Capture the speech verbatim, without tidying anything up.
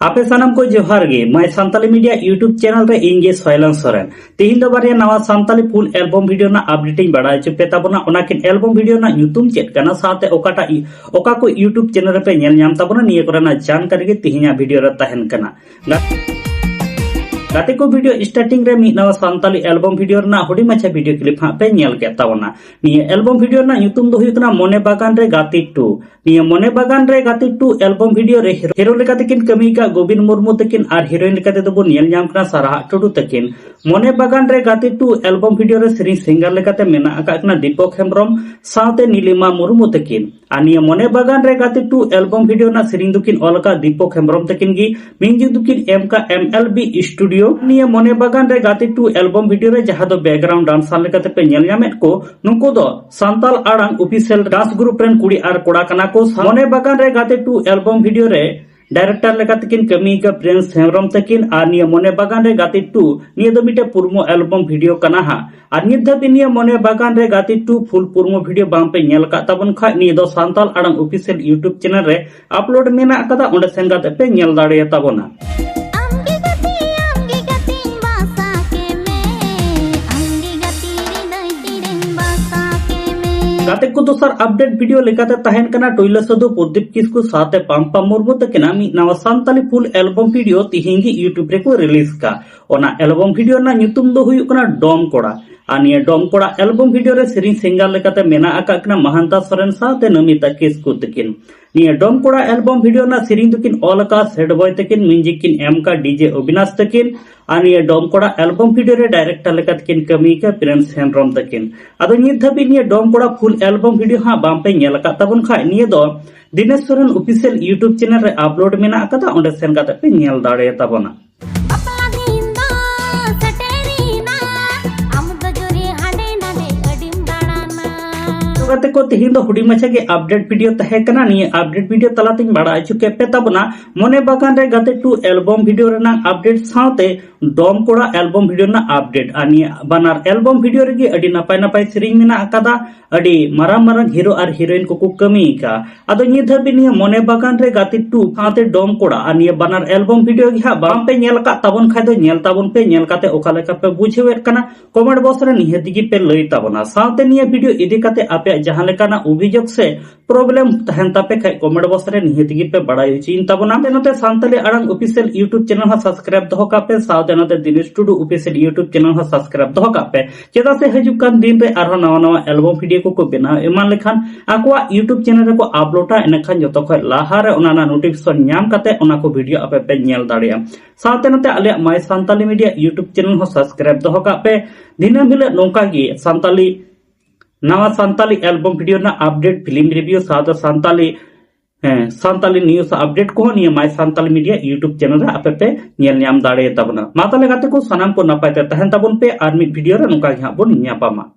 ᱟᱯᱮ ᱥᱟᱱᱟᱢ ᱠᱚ ᱡᱚᱦᱟᱨ ᱜᱮ, My Santali Media YouTube channel ᱨᱮ ᱤᱧ ᱜᱮ ᱥᱚᱭᱞᱚᱱ ᱥᱚᱨᱮᱱ᱾ ᱛᱤᱦᱤᱧ ᱫᱚ ᱵᱟᱨᱭᱟ ᱱᱟᱣᱟ ᱥᱟᱱᱛᱟᱞᱤ full album video ᱨᱮᱱᱟᱜ update ᱤᱧ ᱵᱟᱲᱟᱭ ᱦᱚᱪᱚ ᱯᱮ ᱛᱟᱵᱚᱱᱟ᱾ ᱚᱱᱟᱠᱤᱱ album video ᱨᱮᱱᱟᱜ ᱧᱩᱛᱩᱢ ᱪᱮᱫ ᱠᱟᱱᱟ, ᱥᱟᱶᱛᱮ ᱚᱠᱟᱴᱟᱜ ᱤ-, ᱚᱠᱟ ᱠᱚ YouTube channel ᱨᱮᱯᱮ ᱧᱮᱞ ᱧᱟᱢ ᱛᱟᱵᱚᱱᱟ, ᱱᱤᱭᱟᱹ ᱠᱚᱨᱮᱱᱟᱜ ᱡᱟᱱᱠᱟᱨᱤ ᱜᱮ ᱛᱤᱦᱤᱧᱟᱜ video ᱨᱮ ᱛᱟᱦᱮᱱ ᱠᱟᱱᱟ᱾ ᱜᱟ-, ᱜᱟᱛᱮ ᱠᱚ, video starting ᱨᱮ ᱢᱤᱫ ᱱᱟᱣᱟ ᱥᱟᱱᱛᱟᱞᱤ album video ᱨᱮᱱᱟᱜ ᱦᱩᱰᱤᱧ ᱢᱟᱪᱷᱟ video clip ᱦᱟᱸᱜ ᱯᱮ ᱧᱮᱞ ᱠᱮᱫ ᱛᱟᱵᱚᱱᱟ᱾ ᱱᱤᱭᱟᱹ album video ᱨᱮᱱᱟᱜ ᱧᱩᱛᱩᱢ ᱫᱚ ᱦᱩᱭᱩᱜ ᱠᱟᱱᱟ ᱢᱚᱱᱮ ᱵᱟᱜᱟᱱ ᱨᱮ ᱜᱟᱛᱮ two᱾ ᱱᱤᱭᱟᱹ ᱢᱚᱱᱮ ᱵᱟᱜᱟᱱ ᱨᱮ ᱜᱟᱛᱮ two album video ᱨᱮ hero, hero ᱞᱮᱠᱟᱛᱮ ᱠᱤᱱ ᱠᱟᱹᱢᱤ ᱟᱠᱟᱫ ᱜᱳᱵᱤᱱ ᱢᱩᱨᱢᱩ ᱛᱟᱹᱠᱤᱱ ᱟᱨ heroine ᱞᱮᱠᱟᱛᱮ ᱫᱚᱵᱚᱱ ᱧᱮᱞ ᱧᱟᱢ ᱠᱟᱱᱟ ᱥᱟᱨᱦᱟᱜ ᱴᱩᱰᱩ ᱛᱟᱹᱠᱤᱱ᱾ ᱢᱚᱱᱮ ᱵᱟᱜᱟᱱ ᱨᱮ ᱜᱟᱛᱮ two album video ᱨᱮ ᱥᱮᱨᱮᱧ singer ᱞᱮᱠᱟᱛᱮ ᱢᱮᱱᱟᱜ ᱟᱠᱟᱫ ᱠᱤᱱᱟ ᱫᱤᱯᱚᱠ ᱦᱮᱢᱵᱨᱚᱢ ᱥᱟᱶᱛᱮ ᱱᱤᱞᱤᱢᱟ ᱢᱩᱨᱢᱩ ᱛᱟᱹᱠᱤᱱ᱾ ᱟᱨ ᱱᱤᱭᱟᱹ ᱢᱚᱱᱮ ᱵᱟᱜᱟᱱ ᱨᱮ ᱜᱟᱛᱮ two album video ᱨᱮᱱᱟᱜ ᱥᱮᱨᱮᱧ ᱫᱚᱠᱤᱱ ᱚᱞ ᱟᱠᱟᱫ ᱫᱤᱯᱚᱠ ᱦᱮᱢᱵᱨᱚᱢ ᱛᱟᱹᱠᱤᱱ ᱜᱮ, music ᱫᱚᱠᱤᱱ ᱮᱢ ᱟᱠᱟᱫ M L B Studio᱾ ᱱᱤᱭᱟᱹ ᱢᱚᱱᱮ ᱵᱟᱜᱟᱱ ᱨᱮ ᱜᱟᱛᱮ two album video ᱨᱮ ᱡᱟᱦᱟᱸ ᱫᱚ background dancer ᱞᱮᱠᱟᱛᱮ ᱯᱮ ᱧᱮᱞ ᱧᱟᱢᱮᱫ ᱠᱚ, ᱱᱩᱠᱩ ᱫᱚ ᱥᱟᱱᱛᱟᱞ ᱟᱲᱟᱝ official dance group ᱨᱮᱱ ᱠᱩᱲᱤ ᱟᱨ ᱠᱚᱲᱟ ᱠᱟᱱᱟ ᱠᱚ᱾ ᱢᱚᱱᱮ ᱵᱟᱜᱟᱱ ᱨᱮ ᱜᱟᱛᱮ two album video ᱨᱮ director ᱞᱮᱠᱟᱛᱮ ᱠᱤᱱ ᱠᱟᱹᱢᱤ ᱟᱠᱟᱫ ᱯᱨᱤᱱᱥ ᱦᱮᱢᱵᱨᱚᱢ ᱛᱟᱹᱠᱤᱱ᱾ ᱟᱨ ᱱᱤᱭᱟᱹ ᱢᱚᱱᱮ ᱵᱟᱜᱟᱱ ᱨᱮ ᱜᱟᱛᱮ two, ᱱᱤᱭᱟᱹ ᱫᱚ ᱢᱤᱫᱴᱮᱱ promo album video ᱠᱟᱱᱟ ᱦᱟᱸᱜ᱾ ᱟᱨ ᱱᱤᱛ ᱫᱷᱟᱹᱵᱤᱡ ᱱᱤᱭᱟᱹ ᱢᱚᱱᱮ ᱵᱟᱜᱟᱱ ᱨᱮ ᱜᱟᱛᱮ two full promo video ᱵᱟᱝ ᱯᱮ ᱧᱮᱞ ᱟᱠᱟᱫ ᱛᱟᱵᱚᱱ ᱠᱷᱟᱡ, ᱱᱤᱭᱟᱹ ᱫᱚ ᱥᱟᱱᱛᱟᱞ ᱟᱲᱟᱝ official YouTube channel ᱨᱮ upload ᱢᱮᱱᱟᱜ ᱟᱠᱟᱫᱟ, ᱚᱸᱰᱮ ᱥᱮᱱ ᱠᱟᱛᱮ ᱯᱮ ᱧᱮᱞ ᱫᱟᱲᱮᱭᱟᱛᱟ ᱵᱚᱱᱟ᱾ ᱟᱢᱜᱮ ᱜᱟᱛᱮ, ᱟᱢᱜᱮ ᱜᱟᱛᱮᱧ ᱵᱟᱥᱟ ᱠᱮᱢᱮ, ᱟᱢᱜᱮ ᱜᱟᱛᱮ ᱦᱤᱨᱫᱟᱹᱭ ᱛᱤᱨᱮᱧ ᱵᱟᱥᱟ ᱠᱮᱢᱮ᱾ ᱜᱟᱛᱮ ᱠᱚ, ᱫᱚᱥᱟᱨ update video ᱞᱮᱠᱟᱛᱮ ᱛᱟᱦᱮᱱ ᱠᱟᱱᱟ ᱴᱩᱭᱞᱟᱹ ᱥᱟᱹᱫᱷᱩ ᱯᱨᱚᱫᱤᱯ ᱠᱤᱥᱠᱩ ᱥᱟᱶᱛᱮ ᱯᱟᱢᱯᱟ ᱢᱩᱨᱢᱩ ᱛᱟᱹᱠᱤᱱᱟᱜ ᱢᱤᱫ ᱱᱟᱣᱟ ᱥᱟᱱᱛᱟᱞᱤ full album video ᱛᱤᱦᱤᱧ ᱜᱮ YouTube ᱨᱮᱠᱚ release ᱠᱟᱜ᱾ ᱚᱱᱟ album video ᱨᱮᱱᱟᱜ ᱧᱩᱛᱩᱢ ᱫᱚ ᱦᱩᱭᱩᱜ ᱠᱟᱱᱟ ᱰᱚᱢ ᱠᱚᱲᱟ᱾ ᱟᱨ ᱱᱤᱭᱟᱹ ᱰᱚᱢ ᱠᱚᱲᱟ album video ᱨᱮ ᱥᱮᱨᱮᱧ singer ᱞᱮᱠᱟᱛᱮ ᱢᱮᱱᱟᱜ ᱟᱠᱟᱫ ᱠᱤᱱᱟ ᱢᱟᱦᱟᱱᱛᱟ ᱥᱚᱨᱮᱱ ᱥᱟᱶᱛᱮ ᱱᱚᱢᱤᱛᱟ ᱠᱤᱥᱠᱩ ᱛᱟᱹᱠᱤᱱ᱾ ᱱᱤᱭᱟᱹ ᱰᱚᱢ ᱠᱚᱲᱟ album video ᱨᱮᱱᱟᱜ ᱥᱮᱨᱮᱧ ᱫᱚᱠᱤᱱ ᱚᱞ ᱟᱠᱟᱫ ᱥᱮᱰ ᱵᱚᱭ ᱛᱟᱹᱠᱤᱱ, music ᱠᱤᱱ ᱮᱢ ᱟᱠᱟᱫ DJ ᱚᱵᱤᱱᱟᱥ ᱛᱟᱹᱠᱤᱱ᱾ ᱟᱨ ᱱᱤᱭᱟᱹ ᱰᱚᱢ ᱠᱚᱲᱟ album video ᱨᱮ director ᱞᱮᱠᱟᱛᱮ ᱠᱤᱱ ᱠᱟᱹᱢᱤ ᱟᱠᱟᱫ ᱯᱨᱤᱱᱥ ᱦᱮᱢᱵᱨᱚᱢ ᱛᱟᱹᱠᱤᱱ᱾ ᱟᱫᱚ ᱱᱤᱛ ᱫᱷᱟᱹᱵᱤᱡ ᱱᱤᱭᱟᱹ ᱰᱚᱢ ᱠᱚᱲᱟ full album video ᱦᱟᱸᱜ ᱵᱟᱝ ᱯᱮ ᱧᱮᱞ ᱟᱠᱟᱫ ᱛᱟᱵᱚᱱ ᱠᱷᱟᱡ, ᱱᱤᱭᱟᱹ ᱫᱚ Dinesh Soren official YouTube channel ᱨᱮ upload ᱢᱮᱱᱟᱜ ᱟᱠᱟᱫᱟ, ᱚᱸᱰᱮ ᱥᱮᱱ ᱠᱟᱛᱮ ᱯᱮ ᱧᱮᱞ ᱫᱟᱲᱮᱭᱟᱛᱟ ᱵᱚᱱᱟ᱾ ᱵᱟᱯᱞᱟ ᱫᱤᱱ ᱫᱚ ᱥᱮᱴᱮᱨᱮᱱᱟ, ᱟᱢ ᱫᱚ ᱡᱩᱨᱤ ᱦᱟᱸᱰᱮ ᱱᱟᱰᱮ ᱟᱹᱰᱤᱢ ᱫᱟᱬᱟᱱᱟ᱾ ᱜᱟᱛᱮ ᱠᱚ, ᱛᱮᱦᱮᱧ ᱫᱚ ᱦᱩᱰᱤᱧ ᱢᱟᱪᱷᱟ ᱜᱮ ᱟᱯᱰᱮᱴ ᱵᱷᱤᱰᱤᱭᱳ ᱛᱟᱦᱮᱸ ᱠᱟᱱᱟ᱾ ᱱᱤᱭᱟᱹ ᱟᱯᱰᱮᱴ ᱵᱷᱤᱰᱤᱭᱳ ᱛᱟᱞᱟᱛᱮᱧ ᱵᱟᱲᱟᱭ ᱦᱚᱪᱚ ᱠᱮᱫ ᱯᱮ ᱛᱟᱵᱚᱱᱟ ᱢᱚᱱᱮ ᱵᱟᱜᱟᱱ ᱨᱮ ᱜᱟᱛᱮ ᱴᱩ ᱮᱞᱵᱚᱢ ᱵᱷᱤᱰᱤᱭᱳ ᱨᱮᱱᱟᱜ ᱟᱯᱰᱮᱴ ᱥᱟᱶᱛᱮ ᱰᱚᱢ ᱠᱚᱲᱟ ᱮᱞᱵᱚᱢ ᱵᱷᱤᱰᱤᱭᱳ ᱨᱮᱱᱟᱜ ᱟᱯᱰᱮᱴ᱾ ᱟᱨ ᱱᱤᱭᱟᱹ ᱵᱟᱱᱟᱨ ᱮᱞᱵᱚᱢ ᱵᱷᱤᱰᱤᱭᱳ ᱨᱮᱜᱮ ᱟᱹᱰᱤ ᱱᱟᱯᱟᱭ ᱱᱟᱯᱟᱭ ᱥᱮᱨᱮᱧ ᱢᱮᱱᱟᱜ ᱟᱠᱟᱫᱟ, ᱟᱹᱰᱤ ᱢᱟᱨᱟᱝ ᱢᱟᱨᱟᱝ ᱦᱤᱨᱳ ᱟᱨ ᱦᱤᱨᱳᱭᱤᱱ ᱠᱚᱠᱚ ᱠᱟᱹᱢᱤ ᱟᱠᱟᱫᱼᱟ᱾ ᱟᱫᱚ ᱱᱤᱛ ᱫᱷᱟᱹᱵᱤᱡ ᱱᱤᱭᱟᱹ ᱢᱚᱱᱮ ᱵᱟᱜᱟᱱ ᱨᱮ ᱜᱟᱛᱮ ᱴᱩ ᱥᱟᱶᱛᱮ ᱰᱚᱢ ᱠᱚᱲᱟ ᱟᱨ ᱱᱤᱭᱟᱹ ᱵᱟᱱᱟᱨ ᱮᱞᱵᱚᱢ ᱵᱷᱤᱰᱤᱭᱳ ᱜᱮ ᱦᱟᱸᱜ ᱵᱟᱝ ᱯᱮ ᱧᱮᱞ ᱟᱠᱟᱫ ᱛᱟᱵᱚᱱ ᱠᱷᱟᱡ ᱫᱚ ᱧᱮᱞ ᱛᱟᱵᱚᱱ ᱯᱮ, ᱧᱮᱞ ᱠᱟᱛᱮ ᱚᱠᱟ ᱞᱮᱠᱟ ᱯᱮ ᱵᱩᱡᱷᱟᱹᱣᱮᱫ ᱠᱟᱱᱟ ᱠᱚᱢᱮᱱᱴ ᱵᱚᱠᱥ ᱨᱮ ᱱᱤᱦᱟᱹᱛ ᱜᱮ ᱯᱮ ᱞᱟᱹᱭ ᱛᱟᱵᱚᱱᱟ᱾ ᱥᱟᱶᱛᱮ ᱱᱤᱭᱟᱹ ᱵᱷᱤᱰᱤᱭᱳ ᱤᱫᱤ ᱠᱟᱛᱮ ᱟᱯᱮᱭᱟᱜ ᱡᱟᱦᱟᱸ ᱞᱮᱠᱟᱱᱟᱜ ᱚᱵᱷᱤᱡᱳᱜᱽ ᱥᱮ ᱯᱨᱚᱵᱞᱮᱢ ᱛᱟᱦᱮᱱ ᱛᱟᱯᱮ ᱠᱷᱟᱡ ᱠᱚᱢᱮᱱᱴ ᱵᱚᱠᱥ ᱨᱮ ᱱᱤᱦᱟᱹᱛ ᱜᱮ ᱯᱮ ᱵᱟᱲᱟᱭ ᱦᱚᱪᱚᱭᱤᱧ ᱛᱟᱵᱚᱱᱟ᱾ ᱱᱚᱛᱮ ᱥᱟᱱᱛᱟᱞᱤ ᱟᱲᱟᱝ ᱚᱯᱷᱤᱥᱤᱭᱟᱞ ᱭᱩᱴᱩᱵᱽ ᱪᱮᱱᱮᱞ ᱦᱚᱸ ᱥᱟᱵᱥᱠᱨᱟᱭᱤᱵ ᱫᱚᱦᱚ ᱠᱟᱜ ᱯᱮ, ᱥᱟᱶᱛᱮ ᱱᱚᱛᱮ ᱫᱤᱱᱮᱥ ᱴᱩᱰᱩ ᱚᱯᱷᱤᱥᱤᱭᱟᱞ ᱭᱩᱴᱩᱵᱽ ᱪᱮᱱᱮᱞ ᱦᱚᱸ ᱥᱟᱵᱥᱠᱨᱟᱭᱤᱵ ᱫᱚᱦᱚ ᱠᱟᱜ ᱯᱮ᱾ ᱪᱮᱫᱟᱜ ᱥᱮ ᱦᱤᱡᱩᱜ ᱠᱟᱱ ᱫᱤᱱ ᱨᱮ ᱟᱨᱦᱚᱸ ᱱᱟᱣᱟ ᱱᱟᱣᱟ ᱮᱞᱵᱚᱢ ᱵᱷᱤᱰᱤᱭᱳ ᱠᱚᱠᱚ ᱵᱮᱱᱟᱣ ᱮᱢᱟᱱ ᱞᱮᱠᱷᱟᱱ ᱟᱠᱚᱣᱟᱜ ᱭᱩᱴᱩᱵᱽ ᱪᱮᱱᱮᱞ ᱨᱮᱠᱚ ᱟᱯᱞᱳᱰᱟ, ᱮᱸᱰᱮᱠᱷᱟᱱ ᱡᱚᱛᱚ ᱠᱷᱚᱱ ᱞᱟᱦᱟ ᱨᱮ ᱚᱱᱟ ᱨᱮᱱᱟᱜ ᱱᱳᱴᱤᱯᱷᱤᱠᱮᱥᱚᱱ ᱧᱟᱢ ᱠᱟᱛᱮ ᱚᱱᱟ ᱠᱚ ᱵᱷᱤᱰᱤᱭᱳ ᱟᱯᱮ ᱯᱮ ᱧᱮᱞ ᱫᱟᱲᱮᱭᱟᱜᱼᱟ᱾ ᱥᱟᱶᱛᱮ ᱱᱚᱛᱮ ᱟᱞᱮᱭᱟᱜ ᱢᱟᱭ ᱥᱟᱱᱛᱟᱞᱤ ᱢᱤᱰᱤᱭᱟ ᱭᱩᱴᱩᱵᱽ ᱪᱮᱱᱮᱞ ᱦᱚᱸ ᱥᱟᱵᱥᱠᱨᱟᱭᱤᱵ ᱫᱚᱦᱚ ᱠᱟᱜ ᱯᱮ᱾ ᱫᱤᱱᱟᱹᱢ ᱦᱤᱞᱳᱜ ᱱᱚᱝᱠᱟ ᱜᱮ ᱥᱟᱱᱛᱟᱞᱤ, ᱱᱟᱣᱟ ᱥᱟᱱᱛᱟᱞᱤ ᱮᱞᱵᱚᱢ ᱵᱷᱤᱰᱤᱭᱳ ᱨᱮᱱᱟᱜ ᱟᱯᱰᱮᱴ, ᱯᱷᱤᱞᱢ ᱨᱤᱵᱷᱤᱭᱩ, ᱥᱟᱶᱛᱮ ᱥᱟᱱᱛᱟᱞᱤ, ᱦᱮᱸ, ᱥᱟᱱᱛᱟᱞᱤ ᱱᱤᱭᱩᱡ ᱟᱯᱰᱮᱴ ᱠᱚᱦᱚᱸ ᱱᱤᱭᱟᱹ ᱢᱟᱭ ᱥᱟᱱᱛᱟᱞᱤ ᱢᱤᱰᱤᱭᱟ ᱭᱩᱴᱩᱵᱽ ᱪᱮᱱᱮᱞ ᱨᱮ ᱟᱯᱮ ᱯᱮ ᱧᱮᱞ ᱧᱟᱢ ᱫᱟᱲᱮᱭᱟᱛᱟᱵᱚᱱᱟ᱾ ᱢᱟ ᱛᱟᱦᱞᱮ ᱜᱟᱛᱮ ᱠᱚ, ᱥᱟᱱᱟᱢ ᱠᱚ ᱱᱟᱯᱟᱭ ᱛᱮ ᱛᱟᱦᱮᱱ ᱛᱟᱵᱚᱱ ᱯᱮ, ᱟᱨ ᱢᱤᱫ ᱵᱷᱤᱰᱤᱭᱳ ᱨᱮ ᱱᱚᱝᱠᱟ ᱜᱮ ᱦᱟᱸᱜ ᱵᱚᱱ ᱧᱟᱯᱟᱢᱟ᱾